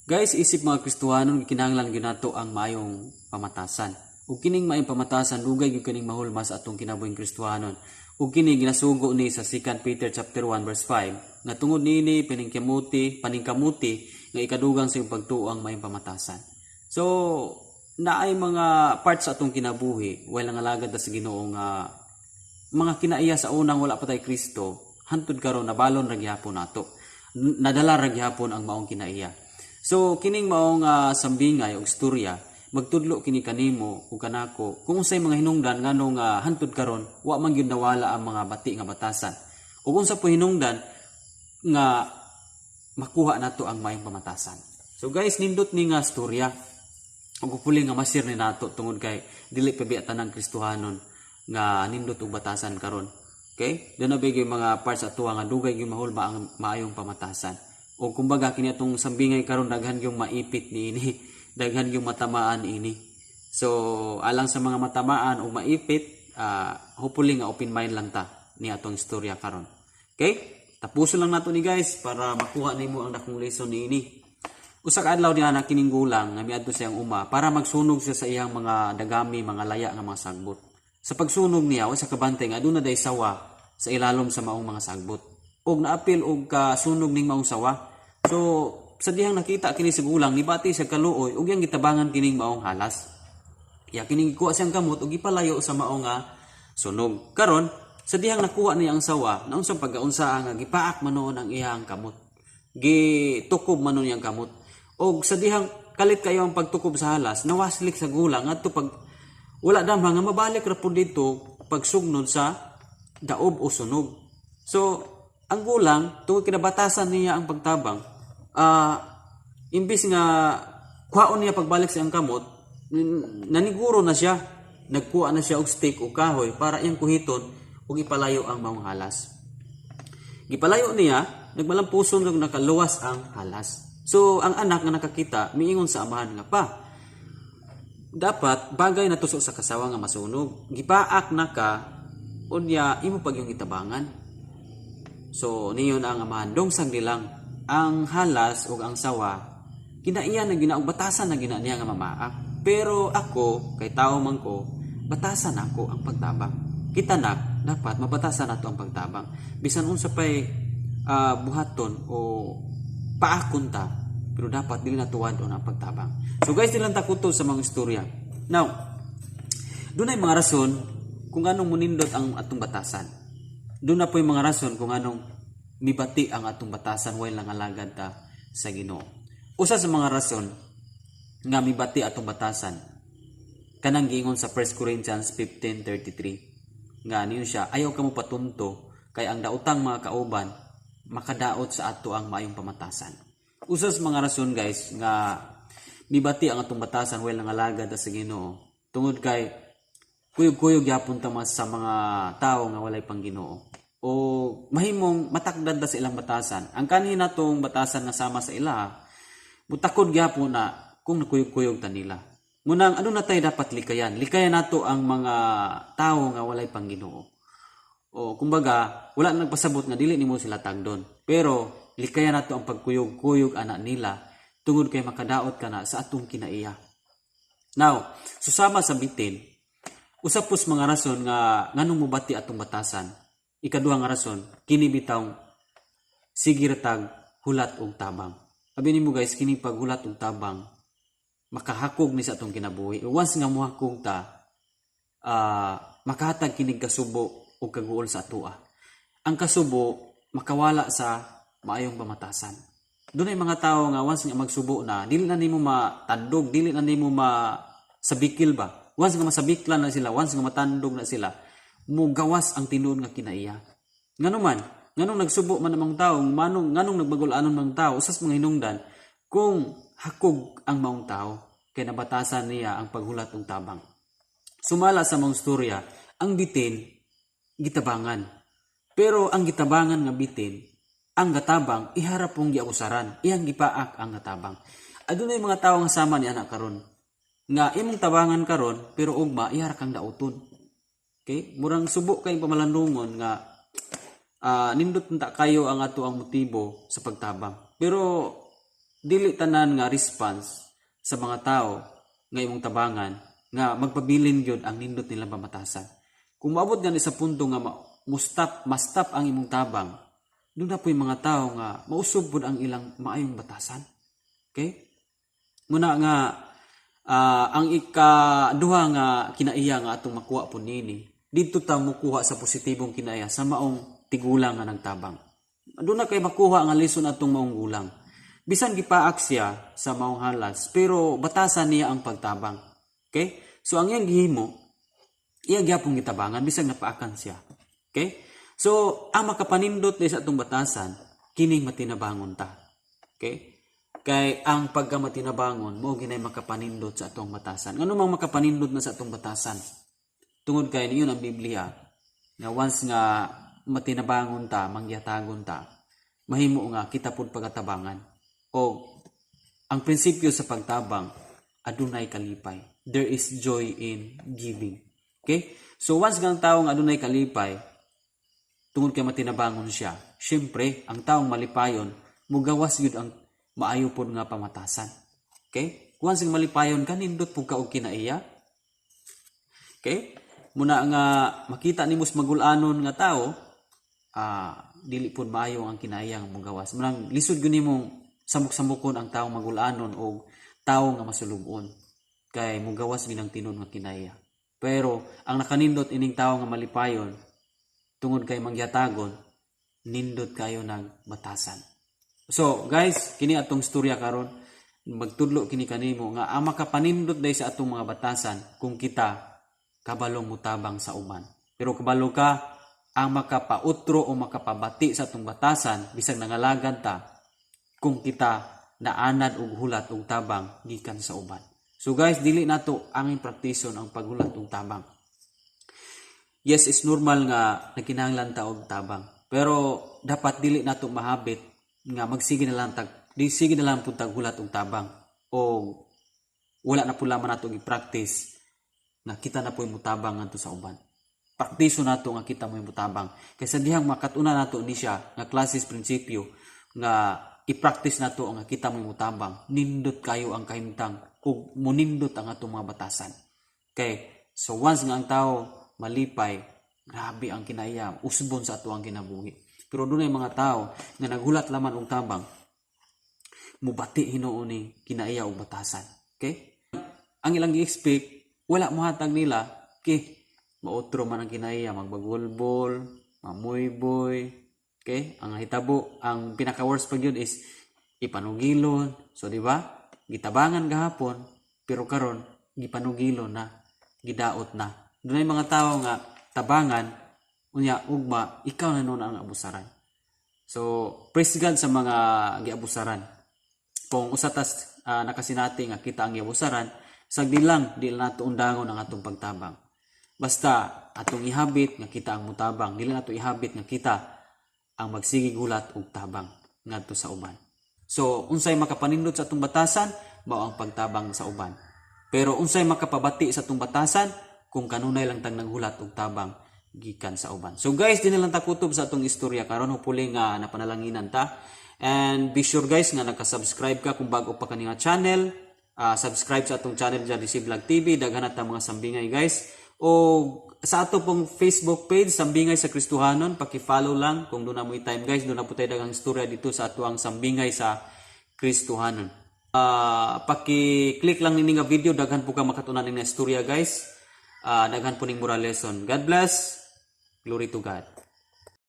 Guys, isip mga Kristohanon, gikinahanglan gyud nato ang maayong pamatasan. Ug kining maayong pamatasan, dugay gyud kining mahulma sa atong kinabuhing Kristohanon. Ug kini ginasugo ni sa 2 Peter chapter 1 verse 5 nga tungod niini paningkamuti, paningkamuti nga ikadugang sa iyong pagtuo ang maayong pamatasan. So, naay mga parts sa atong kinabuhi while nangalagad ta sa Ginoo nga mga kinaiya sa unang wala pa tay Kristo, hantud karon nabalon ra gihapon nato. Nadala ra gihapon ang maong kinaiya. So kining maong sambingay og istorya, magtudlo kini kanimo ug kanako kung unsay mga hinungdan nganong hantud karon wa man gyud nawala ang mga bati nga batasan. Ug unsa po hinungdan nga makuha nato ang maayong pamatasan. So guys, nindot ni nga istorya. Ug hopefully nga ma-share ni nato tungod kay dili pa biya tanang Kristohanon nga nindot og batasan karon. Okay? Doon na bigay mga parts ato nga dugay gyud mahulma ang maayong pamatasan. O kumbaga kini atong sambingay karon, daghan yung maipit niini, daghan yung matamaan ini. So alang sa mga matamaan o maipit, hopefully nga open mind lang ta ni atong istorya karon. Okay? Tapuson lang nato ni, guys, para makuha nimo ang dakong lesson niini. Usa ka adlaw niya na kining gulang nga miadto sa iyang uma para magsunog siya sa iyang mga dagami, mga laya nga mga sagbot. Sa pagsunog niya, wa sa kabantay nga aduna day sawa sa ilalom sa maong mga sagbot. Og naapil og kasunog ning maong sawa. So sa dihang nakita kini sa gulang, nibati siya kaluoy ug iyang gitabangan kining maong halas. Ya kining gikuha siyang kamot ug gipalayo sa maong nga sunog. Karon sa dihang nakuha niya ang sawa, naunsang pagkaunsa nga gipaak man noon ang iyang kamot. Gitukob man noon iyang kamot. Og sa dihang kalit kayo ang pagtukob sa halas, nawaslik sa gulang ngadto pag wala damha nga mabalik ra pud dito pagsugnod sa daob o sunog. So, ang gulang, tungod kinabatasan niya ang pagtabang, imbis nga kuhaon niya pagbalik sa iyang kamot, naniguro na siya. Nagkuha na siya og stick o kahoy para iyang kuhiton ug ipalayo ang maong halas. Gipalayo niya, nagmalampuson ug nakaluwas ang halas. So, ang anak nga nakakita, miingon sa amahan nga, "Pa, dapat bagay na tuso sa kasawa nga masunog. Gipaak na ka, unya imo pag yung itabangan." So, niyon ang amahan, "Dong sagdi lang, ang halas ug ang sawa, kinaiya na gina, og batasan na gina niya nga mamaak. Pero ako, kay tao man ko, batasan ako ang pagtabang." Kita nak, dapat mabatasan nato ang pagtabang. Bisan unsa pay buhaton o paakon ta, pero dapat dili na tuwad ang pagtabang. So guys, dili lang takuto sa mga istorya. Now, doon ay mga rason kung anong munindot ang atong batasan. Doon na po yung mga rason kung anong mibati ang atong batasan while nangalagad ta sa Ginoo. Usa sa mga rason nga mibati atong batasan, kanang giingon sa 1 Corinthians 15:33 nga niyon siya, "Ayaw kamo patunto kay ang daotang mga kauban makadaot sa ato ang maayong pamatasan." Usa sa mga rason, guys, nga mibati ang atong batasan while nangalagad ta sa Ginoo, tungod kay kuyog-kuyog gyapon ta mas sa mga tao nga walay pang Ginoo o mahimong matakdan ta sa ilang batasan. Ang kanhi natong batasan nga sama sa ila, mutakod gyapon na kung nakuyog-kuyog ta nila. Munang ano na tayo dapat likayan? Likayan nato ang mga tao nga walay pang Ginoo. O kumbaga, wala na nagpasabot nga dili nimo sila tagdon. Pero likayan nato ang pagkuyog-kuyog ana nila tungod kay makadaot ka na sa atong kinaiya. Now, susama sa bitin, usa pos mga rason nga nganong mobati atong batasan. Ikaduha nga rason, kini bitawng sige ra tag hulat og tabang. Abi nimo, guys, kini paghulat og tabang makahakog ni sa atong kinabuhi. Once nga mohakog ta, makahatag kinig kasubo o kaguol sa atoa. Ang kasubo makawala sa maayong pamatasan. Doon ay mga tao nga once nga magsubo na, dili na nimo matandog, dili na nimo masabikil ba. Once nga masabiklan na sila, once nga matandog na sila, mugawas ang tinuod nga kinaiya. Ngano man, nganong nagsubo man ang mga tao, manong nganong nagbagul-anon mga tao, usas mga hinungdan kung hakog ang maong tao kay nabatasan niya ang paghulat og tabang. Sumala sa mga istorya, ang bitin gitabangan. Pero ang gitabangan nga bitin, ang gatabang iharap pong giakusaran, iyang gipaak ang gatabang. Adunay mga tao nga sama ni anak karon nga imong tabangan karon pero ugma ihara kang dauton. Okay? Murang subo kay pamalandungon nga nindot unta kayo ang ato ang motibo sa pagtabang. Pero Dili tanan nga response sa mga tao nga imong tabangan nga magpabilin gyud ang nindot nilang pamatasan. Kung maabot gani sa punto nga mustap, ma-stop ang imong tabang, duna po'y mga tao nga mausog pud ang ilang maayong batasan. Okay? Muna nga ang ikaduha nga kinaiya nga atong makuha po nini, didto ta mukuha sa positibong kinaiya sa maong tigulang nga nagtabang. Duna kay makuha nga lesson atong maong gulang. Bisan gipaak siya sa maong halas, pero batasan niya ang pagtabang. Okay? So ang iyang gihimo, iya gyapon gitabangan bisag napaakan siya. Okay? So ang makapanindot ni sa atong batasan, kining matinabangon ta. Okay? Kay ang pagkamatinabangon mao ginay makapanindot sa atong batasan. Ngano mang makapanindot na sa atong batasan? Tungod kay niyon ang Biblia nga once nga matinabangon ta, mangyatagon ta, mahimo nga kita pud pagatabangan. O ang prinsipyo sa pagtabang, adunay kalipay. There is joy in giving. Okay? So once nga ang tao nga adunay kalipay, tungod kay matinabangon siya, syempre, ang taong malipayon, mugawas yun ang maayo pod nga pamatasan. Okay? Once nga malipayon ka, nindot pud ka og kinaiya. Okay? Muna nga makita nimo sa magulanon nga tao, dili pud maayo ang kinaiya nga mugawas. Munang lisod gyud nimong samok-samokon ang taong magulanon o tao nga masulubon kay mugawas ginang tinuod nga kinaiya. Pero ang nakanindot ining tao nga malipayon tungod kay mangyatagon, nindot kayo nagbatasan. So guys, kini atong storya karon, magtudlo kini kanimo nga ang makapanindot day sa atong mga batasan kung kita kabalong mutabang sa uban. Pero kabalo ka, ang makapautro o makapabati sa atong batasan bisag nangalagan ta, kung kita naanad og hulat og tabang gikan sa uban. So guys, dili nato angin praktison ang paghulat og tabang. Yes, it's normal nga nagkinahanglan ta og tabang. Pero dapat dili nato mahabit nga magsige na lang tag di sige na lang pud tag hulat og tabang o wala na pud lamang nato gi-practice nga kita na po'y mutabang ngadto sa uban. Praktiso nato nga kita mo'y mutabang. Kaysa dihang makatuna nato ni siya nga klases prinsipyo nga i-practice nato nga kita mo'y mutabang, nindot kayo ang kahimtang ug munindot ang atong mga batasan. Kay so once nga ang tao malipay, grabe ang kinaiya, usbon sa ato ang kinabuhi. Pero dunay mga tao nga naghulat laman og tabang, mubati hinuon ni kinaiya og batasan. Okay? Ang ilang gi-expect, wala mohatag nila, okay, mautro man ang kinaiya, magbagulbol, mamuyboy, okay? Ang hitabo, ang pinaka worst pag yun is ipanugilon. So di ba? Gitabangan gahapon, pero karon gipanugilon na, gidaot na. Dunay mga tao nga tabangan, unya ugma ikaw na nun ang abusaran. So praise God sa mga giabusaran. Kung usa tas nakasinati nga kita ang giabusaran, sagdi lang, di lang nato undangon ang atong pagtabang. Basta atong ihabit nga kita ang mutabang, dili nato ihabit nga kita ang magsigig hulat og tabang ngadto sa uban. So unsay makapanindot sa atong batasan, mao ang pagtabang sa uban. Pero unsay makapabati sa atong batasan kung kanunay lang tang naghulat og tabang gikan sa uban. So guys, di na lang takutob sa atong istorya karon, hopefully nga napanalanginan ta. And be sure, guys, nga naka-subscribe ka kung bago pa kani nga channel. Subscribe sa atong channel dyan, DC Vlog TV. Daghan na ta mga sambingay, guys. O sa ato pong Facebook page, Sambingay sa Kristohanon, paki-follow lang kung duna mo time, guys. Duna po tayo daghang istorya dito sa ato ang Sambingay sa Kristohanon. Paki-click lang nini nga video, daghan po ka makatunan ning istorya, guys. Daghan po ning moral lesson. God bless. Glory to God.